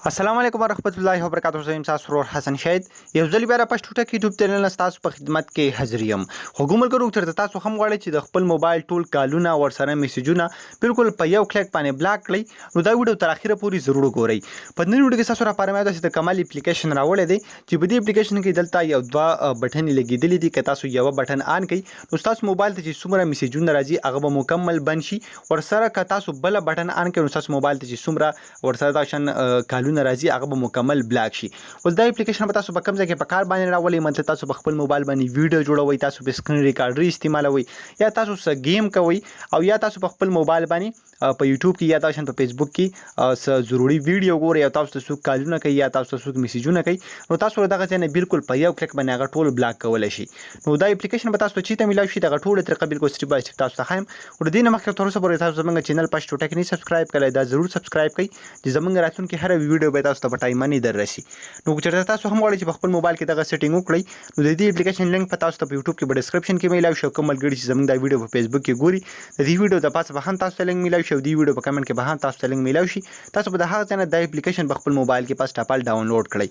السلام علیکم ورحمت الله وبرکاته. زه یم ستاسو ورور حسن شاهد، یو ځل بیا را پښتو ټک یوټیوب چینل نه ستاسو په خدمت کې حاضر یم. خوږو ملګرو، چېرته تاسو هم غواړئ چې د خپل موبایل ټول کالونه ورسره میسجونه بالکل په یو کلیک باندې بلاک کړئ، نو دا ویډیو تر اخره پورې ضرور وګورئ. په نن ویډیو کې تاسو لپاره مې داسې د کمال اپلیکیشن راوړی دی چې په دې اپلیکیشن کې دلته یو دوه بټنې لګېدلې دي. که تاسو یوه بټن آن کړئ، نو ستاسو موبایل ته چې څومره میسجونه راځي هغه به مکمل بند شي. ورسره که تاسو بله بټن آن کړئ، نو ستاسو موبایل ته چې څومره ورسره دا شان کالونه راځي هغه به مکمل بلاک شي. اوس دا اپلیکیشن به تاسو په کوم ځای کې په کار باندې راولئ؟ مطلب تاسو په خپل موبایل باندې ویډیو جوړوئ، تاسو په سکرین ریکارډر استعمالوئ، یا تاسو څه گیم کوئ، او یا تاسو په خپل موبایل باندې په یوټیوب کې یا دا شان په فیسبوک کې څه ضروري ویډیو ګورئ او تاسو ته څوک کالونه کوي یا تاسو ته څوک میسجونه کوي، نو تاسو دغه ځای نه بالکل په یو کلیک باندې هغه ټول بلاک کولی شئ. نو دا اپلیکیشن به تاسو ته چیرته میلاو شي، دغه ټوله طریقه بالکل سټیپ بای سټیپ تاسو ته ښایم. او د دې نه مخکې تر اوسه پورې تاسو زمونږ چینل پښتو ټیک نه سبسکرایب کړئ، دا ضرور سبسکرایب کړئ چې زمونږ راتلونکي هره ویډیو به تاسو ته په ټایم باندې در رسي. نو که چېرته تاسو هم غواړئ چې په خپل موبایل کې دغه سیټینګ وکړئ، نو د دې اپلیکیشن لینک په تاسو ته په یوټیوب کې په ډیسکرپشن کې میلاو شي. کوم ملګري چې زمونږ دا ویډیو په فیسبوک کې ګوري، د دې ویډیو د پاسه به هم تاسو ته لینک میلاو شي او د دې ویډیو په کمنټ کې به هم تاسو ته لینک میلاو شي. تاسو به د هغه ځای نه دا اپلیکیشن په خپل موبایل کې پس ټاپال ډاونلوډ کړئ.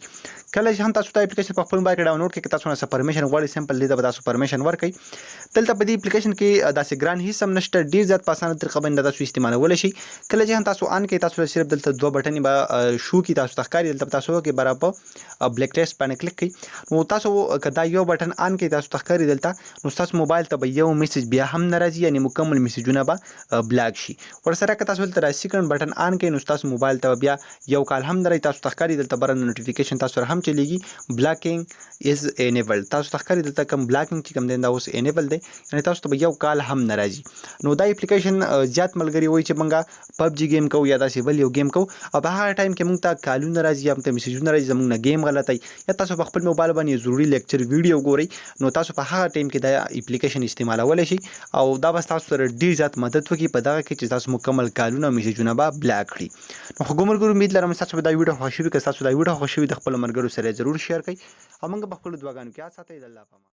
کله چې هم تاسو دا اپلیکیشن په خپل موبایل کې ډاونلوډ کړئ، که تاسو نه څه پرمیشن غواړي، سمپل دې ته به تاسو پرمیشن ورکړئ. دلته په دې اپلیکیشن کې داسې ګران هیڅ هم نشته، ډیر زیات په اسانه طریقه باندې تاسو استعمالولی شئ. کله چې هم تاسو آن کړئ، تاسو صرف دلته دوه بټنې به شو کی تاسو ته ښکاري. دلته تاسو کې برابر بلیک ټیسټ باندې کلیک کړئ، نو تاسو که دا یو بټن آن کړئ، تاسو ته ښکاري دلته، نو تاسو موبایل ته به یو میسج بیا هم نه راځي، یعنی مکمل میسجونه به بلاک شي. ورسره که تاسو دلته را سیکنډ بټن آن کړئ، نو تاسو موبایل ته بیا یو کال هم نه راځي. تاسو ته ښکاري دلته بره نوټیفیکیشن تاسو سره هم چلیږي، بلاکینګ از انیبل. تاسو ته ښکاري دلته کوم بلاکینګ چې کوم دی دا اوس انیبل دی، یعنی تاسو ته به یو کال هم نه راځي. نو دا اپلیکیشن زیات ملګري وایي چې موږ پبجي گیم کوو یا داسې بل یو گیم کوو او په هغه ټایم کې موږ ته کالونه راځي یا موږ ته میسجونه راځي، زموږ نه گیم غلطی، یا تاسو په خپل موبایل باندې ضروري لیکچر ویډیو ګورئ، نو تاسو په هغه ټایم کې دا اپلیکیشن استعمالولی شئ او دا به تاسو سره ډیر زیات مدد وکړي په دغه کې چې تاسو مکمل کالونه او میسجونه به بلاک کړي. نو خوږو ملګرو، امید لرم تاسو به دا ویډیو خوښ شوي. که تاسو دا ویډیو خوښ شوي، د خپلو ملګرو سره ضرور شیر کړئ او موږ په خپلو دعاګانو کې یاد ساتئ. د الله په امان.